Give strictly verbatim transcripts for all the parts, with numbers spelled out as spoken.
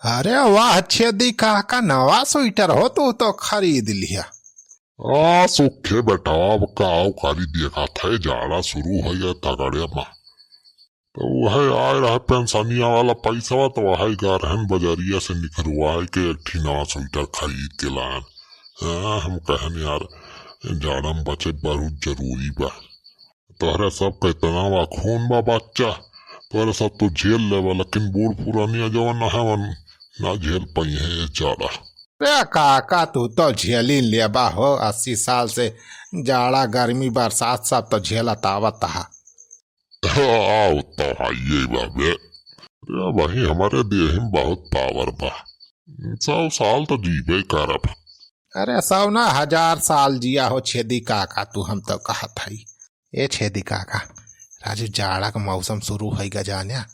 अरे वाह छेदी काका, नवा स्वेटर हो तू तो खरीद लिहा। आ, सुखे बेटा, अब का करी, देखत है जाड़ा शुरू होइ गया तगड़े मा। तो वह आए रहा पेंशनिया वाला पैसवा, तो वह गा रहन बजरिया से निकरवाए के एक ठी नवा स्वेटर खरीद के लान। हाँ, हम कहन यार, जाड़ा मा बचे बहुत जरूरी बा। तोहरे सब के इतना बा खून बा बच्चा, तोहरे सब तो झेल लेबा, लेकिन बूढ़ पुरानिया जवन है वन ना झेल पइहे जाड़ा। रे काका, तू तो झेली लेबा हो, अस्सी साल से जाड़ा, गर्मी, बरसात सब तो झेलत आवत हा। आओ तो आइए बाबे। रे भाई, हमारे देह में बहुत पावर बा, सौ साल तो जीबे करब। अरे सौ ना, हजार साल जिया हो छेदी काका तू, हम तो कहत हई। ए छेदी काका, राजू जाड़ा का मौसम शुरू होई गा जान्या,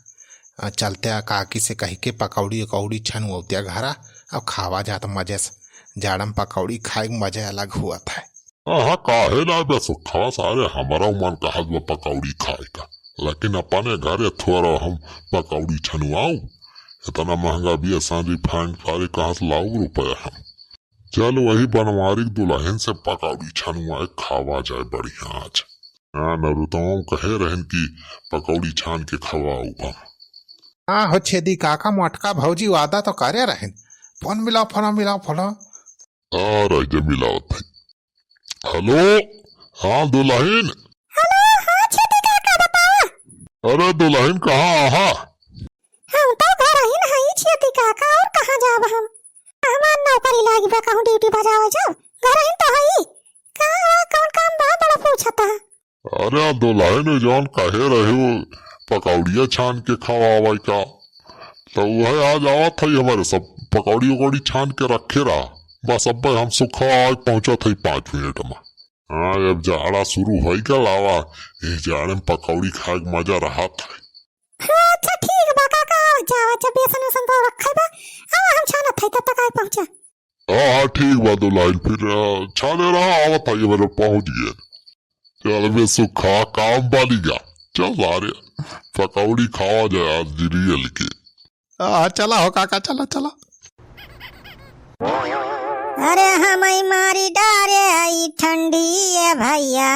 आ, चलते आ काकी से कही के पकौड़ी उकौड़ी छनुआवतिया घरा, अब खावा जात मजे से। जाड़ा में पकौड़ी खाए के मजे अलग हुआ था। हाँ, काहे ना बे सुखवा, सारे हमारा मन कहत बा पकौड़ी खाए का, लेकिन अपने घरे थोड़ा हम पकौड़ी छनुआऊ, इतना महंगा बिया सन रिफाइंड सारे कहाँ से लाऊ रुपया हम। चल वही बनवारी के दुल्हन से पकौड़ी छनुआ खावा जाए बढ़िया आज। हाँ, नरुतम कहे रहन कि पकौड़ी छान के खवाऊ हम। हाँ हो छेदी काका, मोटका भौजी वादा तो करे रहन। फोन मिलाओ, फोन मिलाओ, फोन। आ रह जे मिलाओ थे। हेलो, हाँ दुल्हन। हेलो, हाँ छेदी काका बतावा। अरे दुल्हन कहाँ आहा? हम तो घर ही न हई छेदी काका, और कहाँ जाब हम? हमार नौकरी लागी बा, कहूँ ड्यूटी बजावा जाओ, घर ही तो हई। का, कौन काम बा, बड़ा पूछता? अरे दुल्हन जौन कहे रहे हो पकौड़िया छान के खवावे का, तो वह आज आवत है हमारे सब पकौड़ी उकौड़ी छान के रखे रहा। बस अब हम सुखा आज पहुँचत है पाँच मिनट में। हाँ, अब जाड़ा शुरू होई गल, आवा, इस जाड़े में पकौड़ी खाए के मजा रहत है। हाँ, अच्छा ठीक बा काका, आवा जावा, जब बेसन उसन सब रखे बा, आवा हम छानत है, तब तक आए पहुँचा। हाँ, हाँ, ठीक बा दुल्हन, फिर, अ, छाने रहा, आवत है, ये मेरे पहुँच गए। चल बे सुखा, काम बानी गा, चल सारे, पकौड़ी खावा जाए आज जिरियल के। हाँ, चला हो काका, चला, चला। अरे हमई मारी डारे आई ठंडी ए भैया,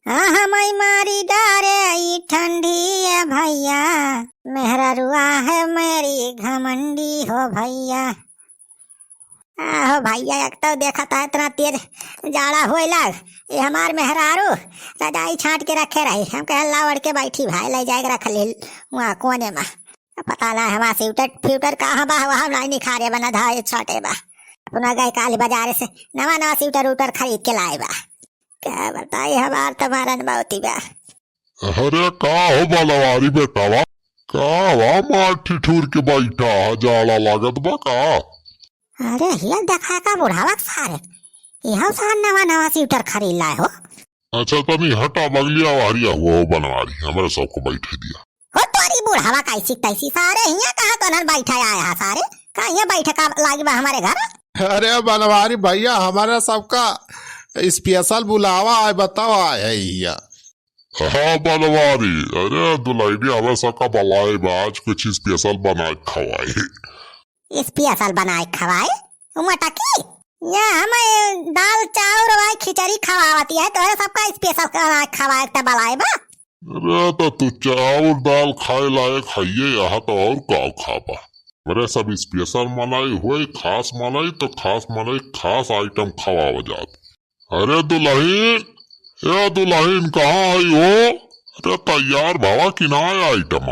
हाँ हमई मारी डारे आई ठंडी ए भैया, मेहररुआ है मेरी घमंडी हो भैया। आहो भैया, एक तो देखत है इतना तेज जाड़ा होए लाग, ये हमार मेहरारू रजाई छांट के रखे रही। हम कहे ला ओढ़ के बैठी भाई, ले जाए के रख ले वहाँ कोने में। पता ना हमार स्वेटर फ्यूटर कहाँ बा, वहाँ नहीं निखारे बना धा ये छाटे बा। अपना गए काली बाजारे से नवा नवा स्वेटर उटर खरीद के लाए बा। का बताई हमार तो मरन मौती बा। अरे का हो बनवारी बेटावा, का वा मार ठिठुर के बैठा है, जाड़ा लागत बा का? अरे हियल देखा का बुढ़ावा के सारे, इहो सार नवा नवा स्वेटर खरीद लाए हो। अच्छा तनी हटा बगलिया वारिया हुआ हो बनवारी, हमरे सबको बैठे दिया। हो तोरी बुढ़ावा कैसी तैसी सारे हिया कहाँ तो नन बैठा आया है सारे, का हिया बैठे का लागी बा हमारे घर? अरे बनवारी भैया, हमारे सबका special बुलावा है, बतावा है हिया। हाँ बनवारी, अरे दुल्हनिया हमें सबका बुलाए बा, आज कुछ special बनाए खवाए। Special बनाए खवाए? उमा टकी? या हमें दाल चाउर वाई खिचड़ी खवावती है, तोहरे सबका special बनाए खवाए त बुलाए बा। अरे तो तू चाउर दाल खाए लायक हइये, यहाँ तो और का खाबा? अरे सब special मनई होए, खास मनई तो खास मनई खास item खवावा जात। अरे दुल्हन, ए दुल्हन, कहाँ आई हो? अरे तैयार भवा कि नाय item?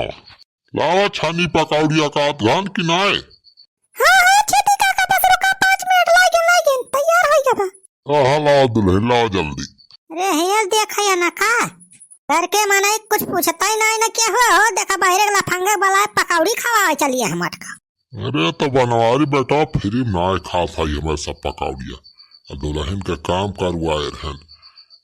लावा छानी पकौड़िया का आध घान कि नाय? हाँ, हाँ, छेदी काका, बस रुका, पाँच मिनट लागिन, लागिन, तैयार होई गवा। हाँ, हाँ, लावा दुल्हन, लावा जल्दी। अरे हेल देखा या ना का? घर के मनई कुछ पूछता ही नाय ना क्या हुआ हो? देखा बहिरे के लफंगे बुलाए पकौड़ी खवाए चलिए हम अटका। अरे तो बनवारी बेटा, free में नाय खात हई हमें सब पकौड़िया। आ दुल्हन के काम करवाए रहन,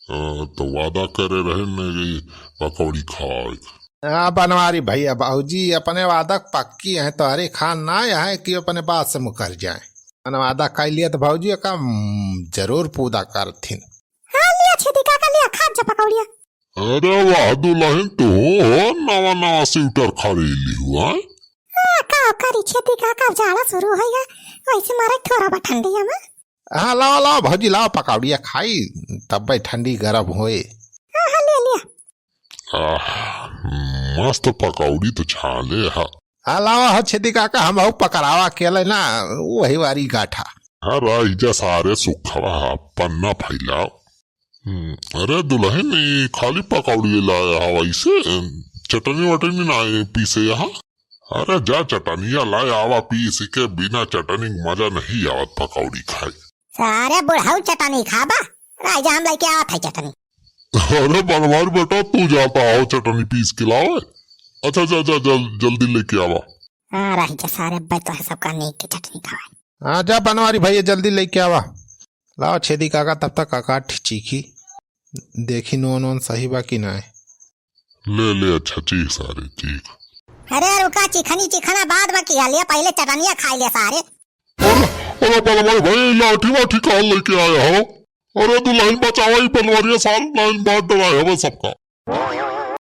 अ, तो वादा करे रहन न कि पकौड़ी खाए। हाँ बनवारी भैया, भौजी अपने वादा के पक्की हैं, तोहरे खान नाय है कि अपने बात से मुकर जाए। अपन वादा कर लिया तो भौजी का, हम्म, जरूर पूरा करथिन। हाँ लिया छेदी काका लिया, खा जा पकौड़िया। अरे वाह दुल्हन, तू हो नवा नवा स्वेटर खरीद ली हुआ। हाँ, आ, का करी छेदी काका, अब जाड़ा शुरू होइगा, वैसे मारे थोड़ा बा ठंडिया में। हाँ, लावा, लावा भौजी, लावा पकौड़िया खाई, तब्बे ठंडी गरम होए। हाँ, हाँ, ले लिया। आह, मस्त पकौड़ी तो छाले हा। हाँ, लावा हो छेदी काका, हम हऊ पकड़ावा अकेले ना, वही वारी गाठा। हाँ, रही जा सारे सुखवा, पन्ना फैलाओ। हम्म, अरे दुलहिन, ई खाली पकौड़ी लाया हवा, इसे चटनी वटनी ना पीसे यहाँ? अरे जा चटनिया लाया आवा, पीस के बिना चटनी के मजा नहीं आवत पकौड़ी खाए। सारे बुढ़ऊ चटनी खाबा, रह जा हम लइके आवत है चटनी। अरे बनवारी बेटा, तू जाता हो चटनी पीस के लावे। अच्छा जा जा, जल, जल्दी लेके आवा। हाँ रह जा सारे, अब्बे तो है सबका नीक के चटनी खावे। हाँ जा बनवारी भैया, जल्दी लेके आवा। लाओ छेदी काका, तब तक काका ठी-, चीखी, देखी नून वून सही बा कि नाय। ले ले, अच्छा चीख सारे चीख। अरे रुका, चिखनी चिखना बाद में किया, ले पहले चटनिया खाई ले सारे। अरे, अरे बनवारी भाई, लाठी वाठी कहाँ लेके आया हो? अरे दुलहिन बचावा, ई बनवारिया सार नाइन बात डराए हवे सबका।